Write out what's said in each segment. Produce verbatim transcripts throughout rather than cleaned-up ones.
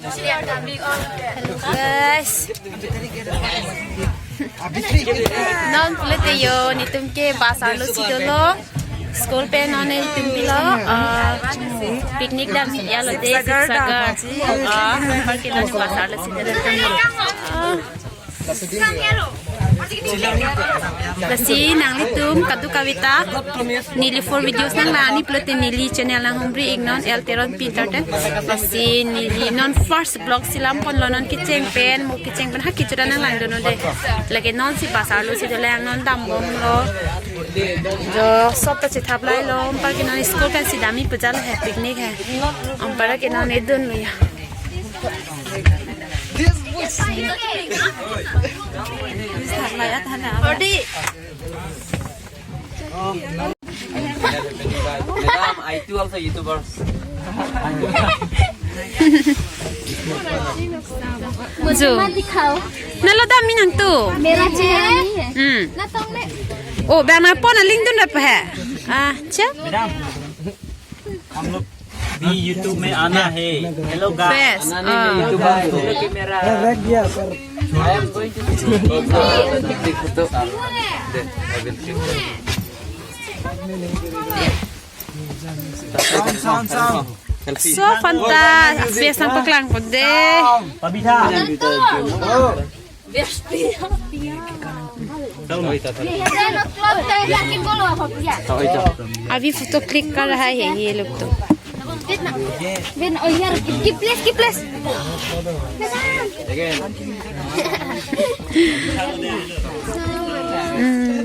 Hello guys. Non pulote yo netum ke bus arlo si dolo. School pen non netum bilo, ah, picnic damsi ya lo de Sivasagar. Ah, anparke non bus arlo si dolo. Ah. Lasi nanglitum kadokave ta neli four videos nanglang-ani pulote neli channel nanghumri-ik non, L Teronpi Entertain. Lasi neli non first vlog si lam ponlo, non kecheng pen, mo kecheng pen ha kejut an nanglangdunnon de. Lake non si bus arlo si dolang, non dambomlo. Jo sop ta chethap lailo, anparke non school pen si damji pu jalo he, picnic he. Anparke non edunlo ya. Madam, I too also YouTubers. Jo. दिखाओ। Nalo dam mi nangtum. मेरा चेहरा नहीं है। Hmm. ना तुमने। Oh, bang nangpon aling dun rap he. Ah, cha? Madam, हम लोग भी YouTube में आना है। Hello guys. Best. आना नहीं है, ah। YouTube में। Hello camera। रख दिया sir. I am going to take photo। I will take। Sound, sound, sound। Selfie। So fun ta, face nangpaklangpo de. Pabitha। अभी फोटो क्लिक कर रहा है ये लोग तो। वेन, ओ यार, keep place, keep place। Hmm.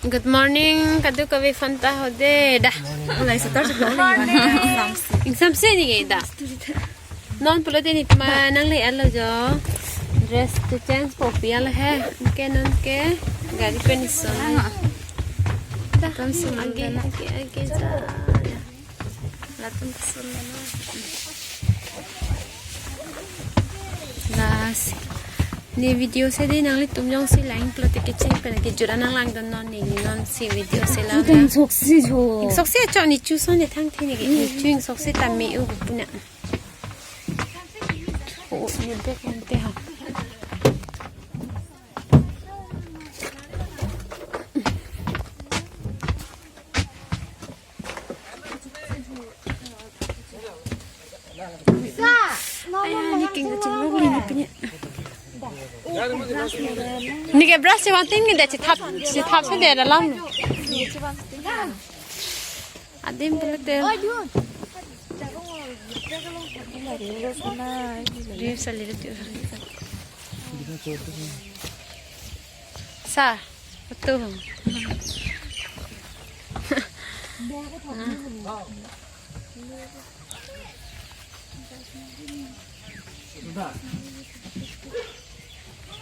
Good morning, kadokave fun ta ho de, da. Exam si neke da. Non pulote netum nangle-etlo jo. Dress to change po pi alo he. Anke non ke gari pen ison. Da. Latum sum age, age, age ja. Latum sum na. Lasi ne video si de, nanglitum jongsi lang pulote kecheng pen kejut an nanglangdunnon, ne non si video si lang. Ingsoksi jo. Ingsoksi achok ne chu son ne thang thi ne ke. Ne chu ingsoksi tame u pu na. Oh, ne bag ante ha. Aya, ne king kachinglo ni pini. Neke brush si vanting ni de chithap, chithap si de dalam. Adim pulote. Dia salirut. Sa, betul.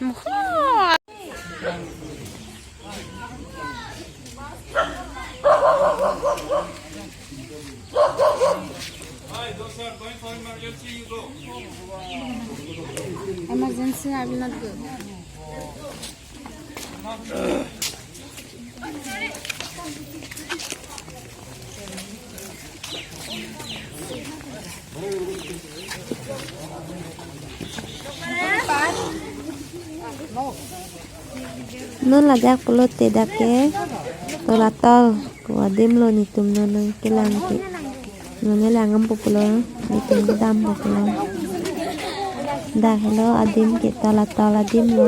Muhor. Emergency, I will not go. Non ladak pulote dak ke tol atol ko adim lo, netum non nangkelang ke. Non nanglang dampo pulo, netum kedampo pulo. Dak helo adim ke tol atol adim lo.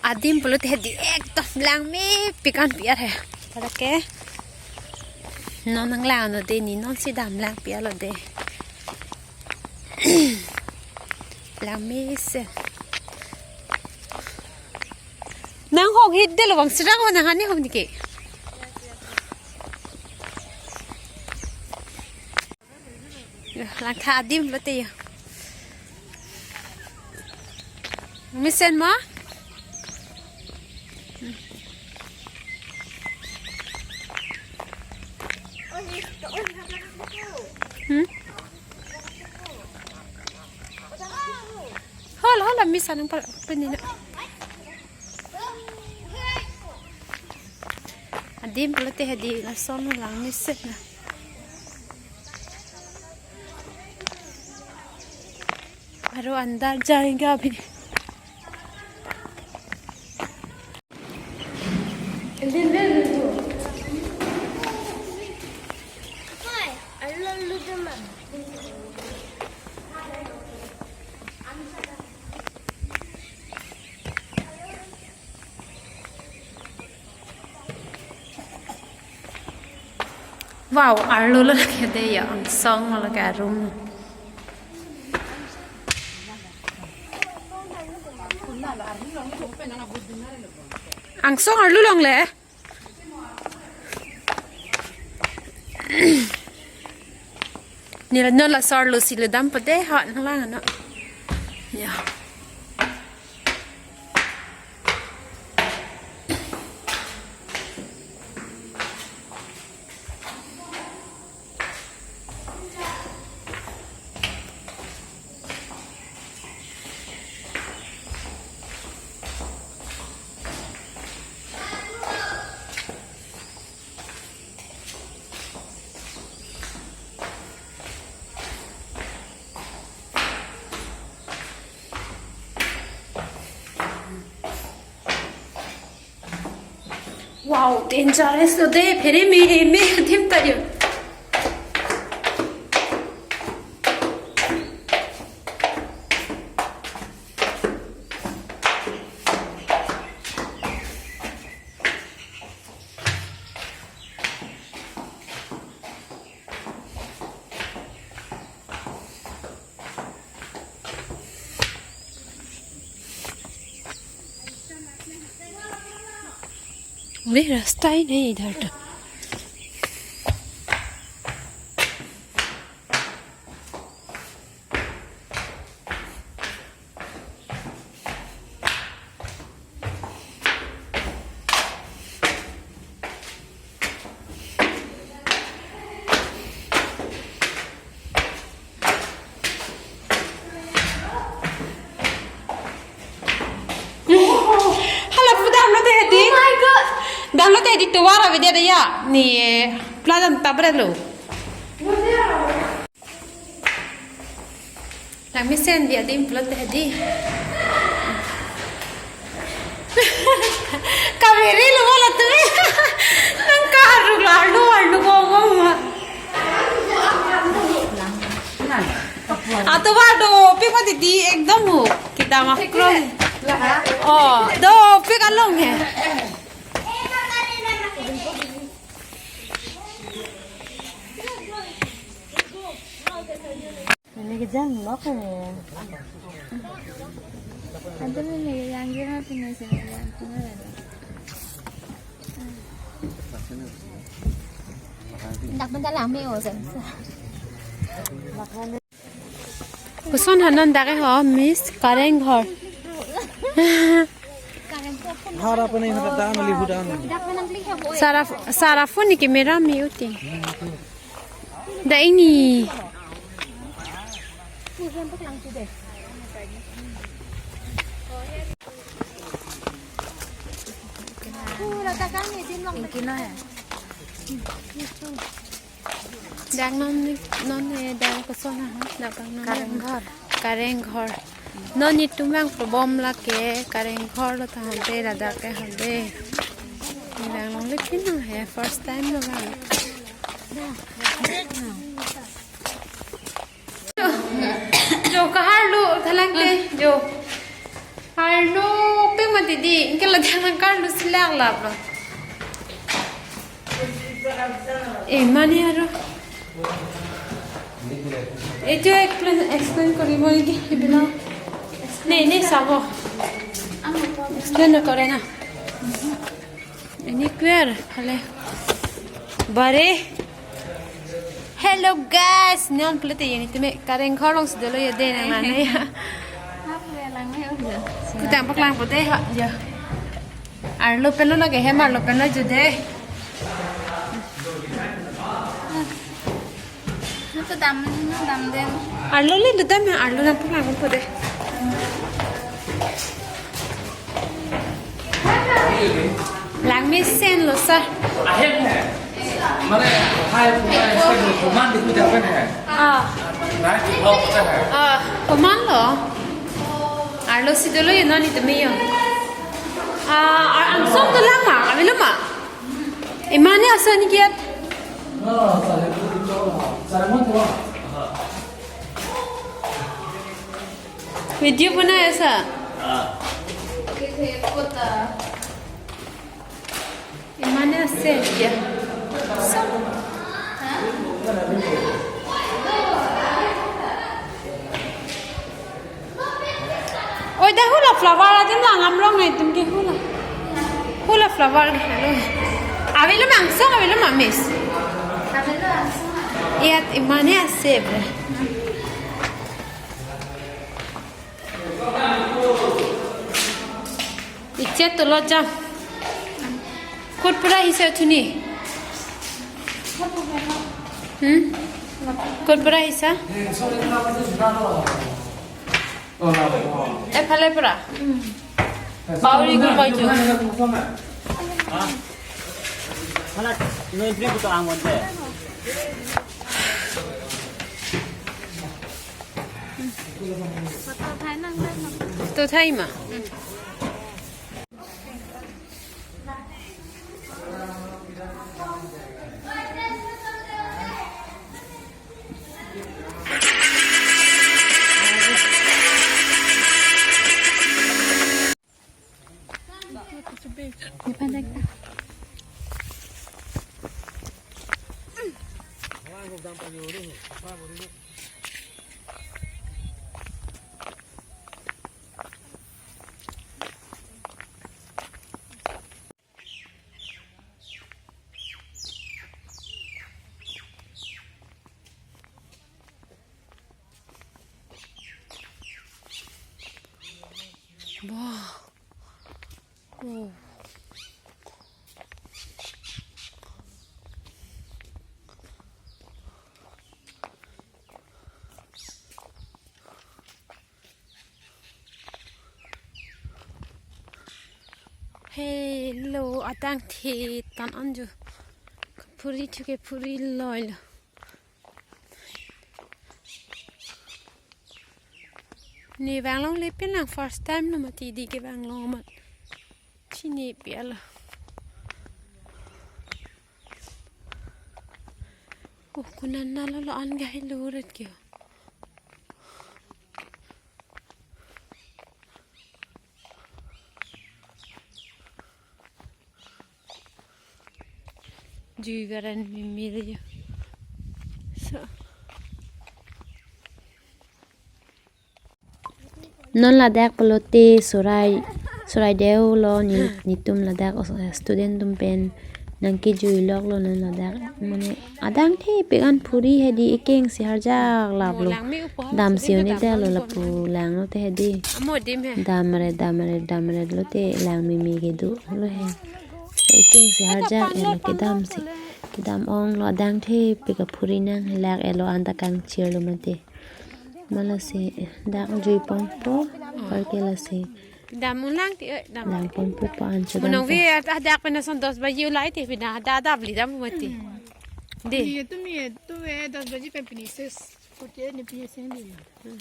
Adim pulote hedi ekdom langmepik an pi-ar he. Pada ke. Non nanglang non de, ne non si damlang pi alo de. Lang mesen. Nanghong hit de lo bang sirang wa nang ani hom niki. Yo, langtha adim lote yo. Mesen mo? Hmm? Hol, hol, misan ang pal-, penina. Adim pulote hedi lason lang mesen na. Aro andar jayenge abhi. Wow, arlo lo lake de ya, angsong lo lake arum. Angsong arlo longle. Nila non laso arlo si le dampo de ha nanglang no. Ya. Wow, dangerous lo de, phere me, me adim ta yo. अरे, रास्ता ही नहीं इधर तो। Hala pu damlo te hedi. Oh my God. Damlo te hedi, tovar avedetya. Ne, eh, pla dam tabre lo. Lang mesen dia dim pulote hedi. Kaveri lo bola tu. Nang karu lalu lalu ngomong. Atovar dopik mati di ekdom ho. Kita makro. Oh, dopik along he. Ini kejang lok ya. Ada ini yang kira punya sini yang kira. Dak bentar lama ya, Sen. Koson ha non dak ke ho, Miss Kareng Ghor. Har apa nih, nata dan ali hudan. Saraf, saraf ni camera mi uti. Da ini. Dak non, non, eh, dak koson ha, dak non. Kareng Ghor. Kareng Ghor. Non netum abang pabom lake Kareng Ghor lo ta hande, ladak ke hande. Dak longle pin he, first time lo bang. Jo, kaharlo thalang te, jo. Harlo pik mati di, ingke ladak nang karlo si lak lap lo. Eh, mane aro. Etu explain, explain koribo niki, ibino. Ne, ne, sabo. Explain nokore na. Ini kuer, hale. Bare. Hello guys, non plete ini teme kareng khorong sudelo ya de nang nang ya. Apa ya lang ya udah. Kutang paklang pute ha ya. Arlo pen lo na ke hem arlo pen lo jude. Itu dam, dam den. Arlo le dam ya, arlo nang paklang pute. Langmesen lo sir. Ahem hai. Mane hai pura iske do koman di kuda pen hai. Ah. Nai tu hok sa hai. Ah, koman lo. Arlo sudelo ya non itu meyo. Ah, angsong to lang ma, avelo ma. Imane ason kiat. Video banai asa. Imane ase dia. So. Oi, dak hula flower adim lang amrong na itum ke hula. Hula flower ke halo. Avelo ma angsong, avelo ma miss. Iyat imane ase bre. Iche tolo jam. Kut pura hisa thuni. Hmm? Kut pura hisa? Ephale pura. Bauri gur baju. Mana no entry buta angon de. To thai ma. Wow. Oh. Hello, adang the tan anju. Phuri thu ke phuri loi lo. Ne vanglongle pen lang first time lo mati di ke vanglong amat. Chini piala. Oh, kunan na lo lo an ga hi lo ret kyo. Jui garan mimir ya. So. Non ladak pulote Sorai, Sorai Deu lo ni, nitum ladak os-, student atum pen nangkejui lok lo non ladak. Mane adang thepik an phuri hedi ekeng si harjak lap lo. Dam si un-e det lo lapu lang lote hedi. Dam ret, dam ret, dam ret lote lang meme kedo lo he. Ekeng si harjak elo kedam si. Kedam ong lo adang thepik aphuri nang helak elo anta kangchir lo mate. Malasi dak jui pongpo, parke lasi. Dam un lang ti, eh, dam. Lang pongpo pa an chodang. Monong vi, ah, dak pena son dos baji ulai ti, pina da da beli dam mati. Hmm. Deh. Iya, tu mi, tu, eh, dos baji pen pini ses, putih ni pini seng di. Hmm.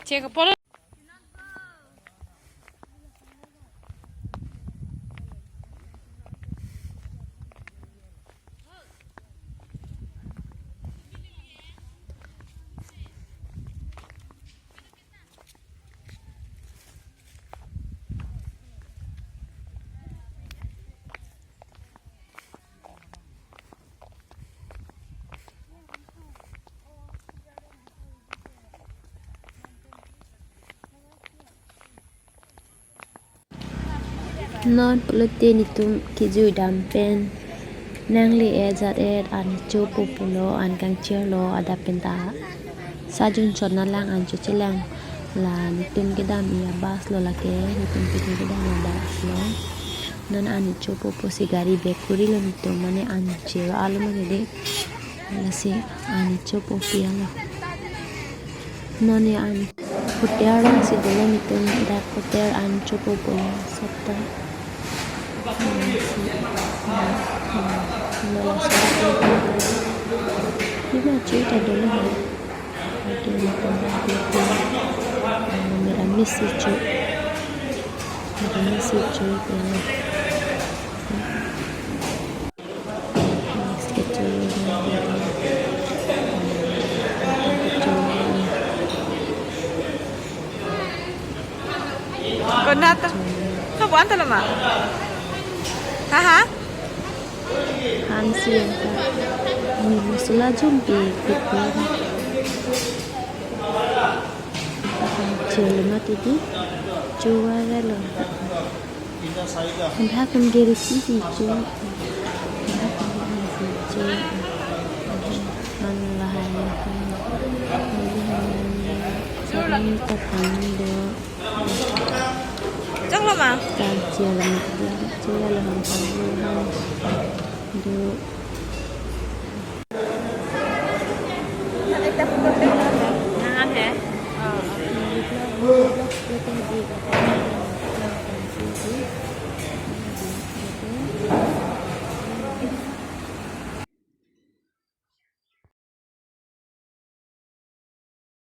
Cek apa? Non pulote netum kejui dam pen nangle-et jat-et an chopo pulo, an kangchirlo, adap pen ta sajun chot nalang an chochelang. La netum kedam-i a-bus lo lake, netum pini kedam a-bus lo. Non an chopo pusi gari bek kurilo netum, mane an chir alo mane de. Lasi an chopo pi alo. Non ne an hotel si dolo netum, dak hotel an chopo pulo sabta. Lasi, hmm, hmm, lola sabta. Lima chu ta dolo hai. Lagi netum dak hotel. Mera misi chu. Mera misi chu ya. Konat. Kabuan talo ma? Haha. Hansi yang ka. Ni masala jumpi kuku. Chelo mati di. Chuwa relo. Dak kan gari si si chu. Dak kan gari si chu. Han lahai. Sarang ta phan do. Choklo ma? Kan chelo mati di. Chelo han phan do. Ekta photo click karo. Nangan hai.